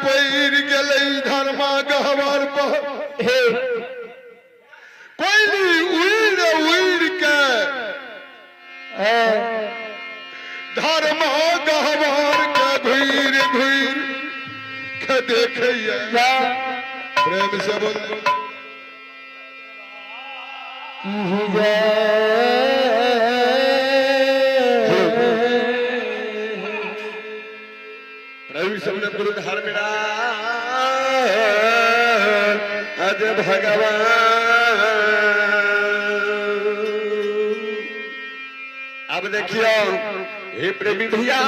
पड़ि गेलै धर्मा गहवर पर। हे कोयली उड़ि उड़ि के धर्मा गहवर के घुरि घुरि के देखैया। प्रेम से बोल प्रेम से बोले गुरु धर्म अज भगवान। अब देखियो हे प्रेमी भैया,